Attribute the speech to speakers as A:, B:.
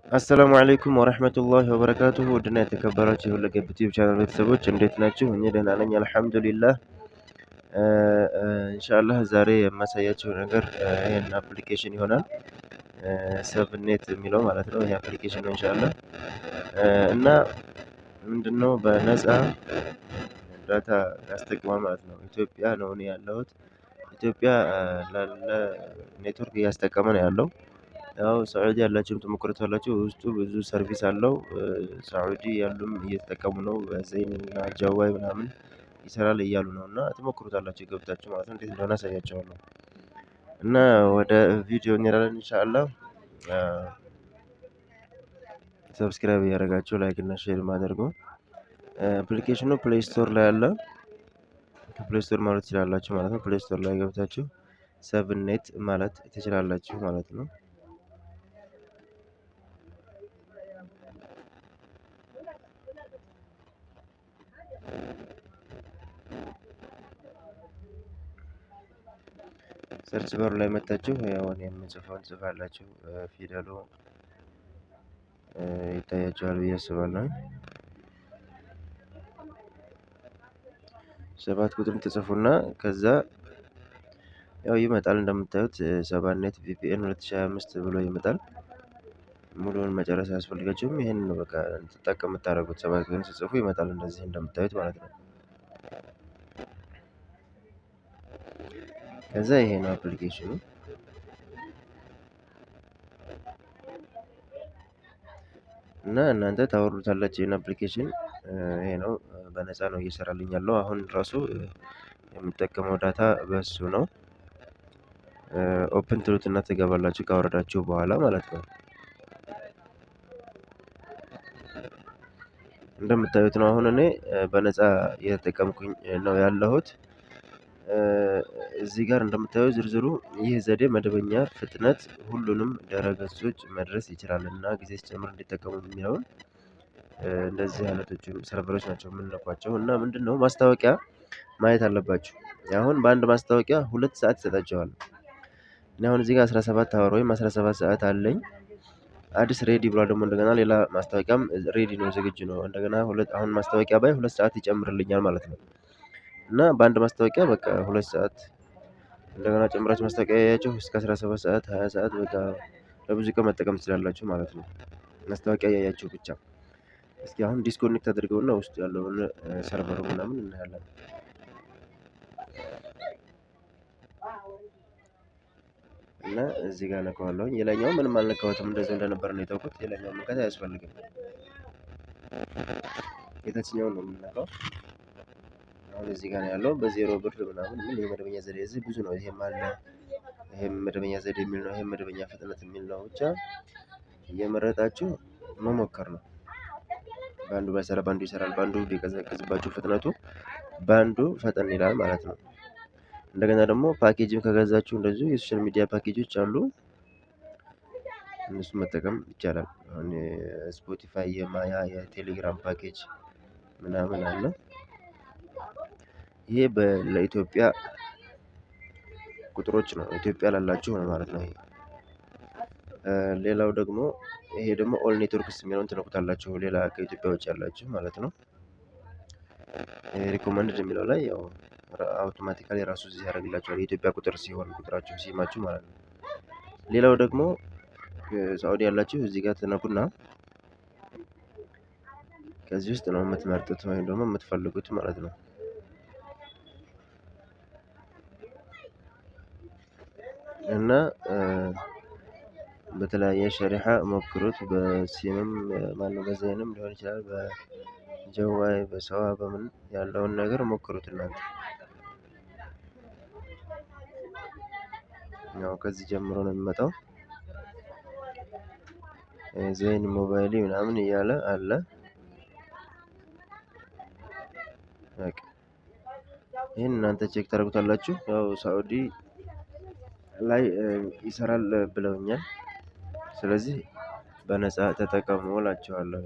A: السلام عليكم ورحمة الله وبركاته። ውድና የተከበራችሁ የሁለገብ ዩቲዩብ ቻናል ቤተሰቦች እንዴት ናችሁ? እኔ ደህና ነኝ الحمد لله። إن شاء الله ዛሬ የማሳያችሁ ነገር ይህን application ይሆናል። ሰብኔት የሚለው ማለት ነው። ይህ application ነው إن شاء الله። እና ምንድነው በነፃ data ያስጠቅማል ማለት ነው። ኢትዮጵያ ነው እኔ ያለሁት። ኢትዮጵያ ላለ ኔትወርክ እያስጠቀመ ነው ያለው። ያው ሳዑዲ ያላችሁም ትሞክሩታላችሁ። ውስጡ ብዙ service አለው። ሳዑዲ ያሉም እየተጠቀሙ ነው። በዘይን እና ጃዋይ ምናምን ይሰራል እያሉ ነው እና ትሞክሩታላችሁ ገብታችሁ ማለት ነው። እንዴት እንደሆነ አሳያችኋለሁ። እና ወደ ቪዲዮ እንሄዳለን إن شاء الله። Subscribe እያደረጋችሁ like እና share አድርጉ። Application ኑ Play Store ላይ አለ። ከ Play Store ማለት ትችላላችሁ ማለት ነው። Play Store ላይ ገብታችሁ ሰብኔት ማለት ትችላላችሁ ማለት ነው። Search bar ኡ ላይ መታችሁ ያው እኔ የምጽፈውን ጽፋላችሁ። ፊደሉ ይታያችኋል ብዬ አስባለሁ። 7 ቁጥርን ትጽፉና ከዛ ያው ይመጣል። እንደምታዩት ሰባኔት VPN 2025 ብሎ ይመጣል። ሙሉውን መጨረስ አያስፈልጋችሁም። ይሄን ነው በቃ ትጠቀም የምታደርጉት። 7 ቁጥርን ስትጽፉ ይመጣል እንደዚህ እንደምታዩት ማለት ነው። ከዛ ይሄ ነው application ኑ። እና እናንተ ታወርዱታላችሁ ይሄን application። ይሄ ነው በነፃ ነው እየሰራልኝ ያለው። አሁን ራሱ የምጠቀመው data በሱ ነው። Open ትሉትና ትገባላችሁ ካወረዳችሁ በኋላ ማለት ነው። እንደምታዩት ነው። አሁን እኔ በነፃ እየተጠቀምኩኝ ነው ያለሁት። እዚህ ጋር እንደምታዩት ዝርዝሩ ይህ ዘዴ መደበኛ ፍጥነት ሁሉንም ድረገጾች መድረስ ይችላል እና ጊዜ ሲጨምር እንዲጠቀሙ የሚለውን እንደዚህ አይነቶቹ server ኦች ናቸው የምንነኳቸው። እና ምንድነው ማስታወቂያ ማየት አለባችሁ። አሁን በአንድ ማስታወቂያ 2 ሰዓት ይሰጣቸዋል። እኔ አሁን እዚህ ጋር 17 hour ወይም 17 ሰዓት አለኝ። Ads ready ብሏል። ደግሞ እንደገና ሌላ ማስታወቂያም ready ነው፣ ዝግጁ ነው። እንደገና አሁን ማስታወቂያ ባይ 2 ሰዓት ይጨምርልኛል ማለት ነው። እና በአንድ ማስታወቂያ በቃ 2 ሰዓት እንደገና ጨምራችሁ ማስታወቂያ ያያችሁ እስከ 17 ሰዓት 20 ሰዓት በቃ ለብዙ ቀን መጠቀም ትችላላችሁ ማለት ነው። ማስታወቂያ ያያችሁ ብቻ። እስኪ አሁን disconnect አድርገውና ውስጡ ያለውን server ኡ ምናምን እናያለን። እና እዚህ ጋር ነካዋለሁኝ። የላይኛው ምንም አልነካሁትም፣ እንደዚህ እንደነበር ነው የተውኩት። የላይኛው መንካት አያስፈልግም። የታችኛውን ነው የምንነካው። አሁን እዚህ ጋር ነው ያለው በዜሮ ብር ምናምን ምን የመደበኛ ዘዴ እዚህ ብዙ ነው። ይሄም አለ፣ ይሄም መደበኛ ዘዴ የሚል ነው፣ ይሄም መደበኛ ፍጥነት የሚል ነው። ብቻ እየመረጣችሁ መሞከር ነው። በአንዱ ባይሰራ በአንዱ ይሰራል። በአንዱ ቢቀዘቅዝባችሁ ፍጥነቱ በአንዱ ፈጠን ይላል ማለት ነው። እንደገና ደግሞ ፓኬጅም ከገዛችሁ እንደዚሁ የ social media package ኦች አሉ። እነሱን መጠቀም ይቻላል። አሁን የስፖቲፋይ፣ የማያ፣ የቴሌግራም ፓኬጅ ምናምን አለ። ይሄ ለኢትዮጵያ ቁጥሮች ነው፣ ኢትዮጵያ ላላችሁ ነው ማለት ነው። ይሄ ሌላው ደግሞ ይሄ ደግሞ all networks የሚለውን ትነኩታላችሁ። ሌላ ከኢትዮጵያ ውጭ ያላችሁ ማለት ነው። Recommended የሚለው ላይ ያው automatically ራሱ እዚህ ያደርግላችኋል የኢትዮጵያ ቁጥር ሲሆን ቁጥራችሁ ሲማችሁ ማለት ነው። ሌላው ደግሞ ሳዑዲ ያላችሁ እዚህ ጋር ትነኩና ከዚህ ውስጥ ነው የምትመርጡት ወይም ደግሞ የምትፈልጉት ማለት ነው። እና በተለያየ شريحة ሞክሩት። በሲምም ማነው በዘይንም ሊሆን ይችላል፣ በጀዋይ በሰዋ በምን ያለውን ነገር ሞክሩት እናንተ። ያው ከዚህ ጀምሮ ነው የሚመጣው። ዘይን ሞባይል ምናምን እያለ አለ። በቃ ይሄን እናንተ check ታደርጉታላችሁ። ያው ሳዑዲ ላይ ይሰራል ብለውኛል። ስለዚህ በነፃ ተጠቀሙ እላችኋለሁ።